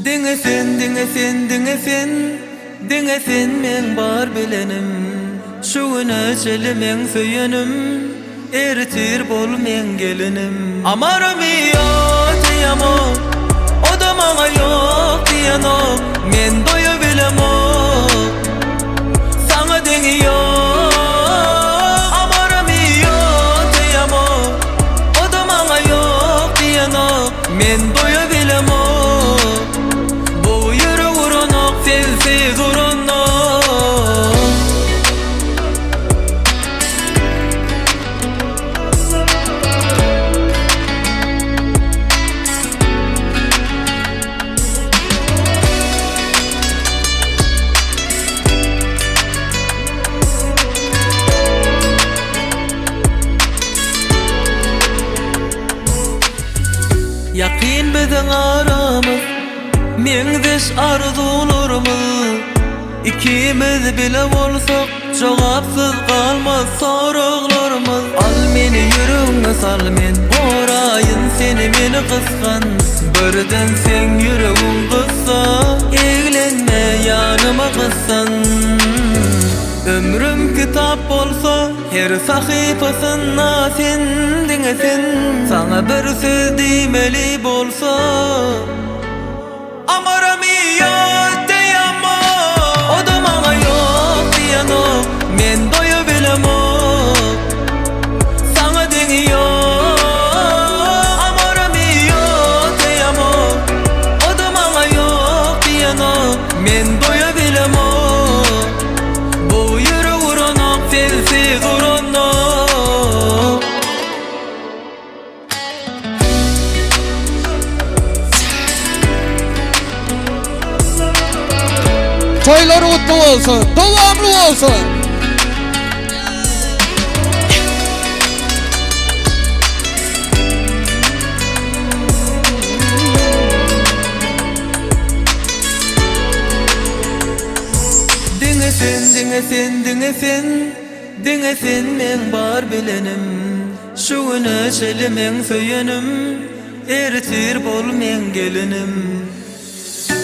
Diňe sen, diňe sen, diňe sen, Diňe sen meň bar bilenim. Şu güne çenli meň söýenim, Ertir bol meň gelinim. Amor mio ti amo, O-da maňa ýok diýenok, Men doýabilemok. Saňa deňi ýok. Amore mio te amo, O-da maňa ýok diýenok, Men doýabilemok. Bu ýürek uranok, sensiz uranok. Ýakyn biziň aramyz, meňzeş arzuwlarymyz. Ikimiz bile bolsak, jogapsyz galmaz soraglarymyz. Al meni ýüregiňe sal men goraýyn seni meni gysgan. Birden seň ýüregiň gyssa, eglenme ýanyma gyssan. Ömrüm kitap bolsa, her sahypasynda sen diňe sen. Saňa bir söz diýmeli bolsa. Amore mio te amo O-da maňa ýok diýenok Men doýabilemok Saňa deňi ýok Amore mio te amo O-da maňa ýok diýenok Men doýabilemok Bu ýürek uranok sensiz uranok. Toýlar gutly bolsun, dowamly bolsun. Diňe sen, diňe sen, diňe sen, diňe sen meň bar bilenim. Şu güne çenli meň söýenim, Ertir bol meň gelinim.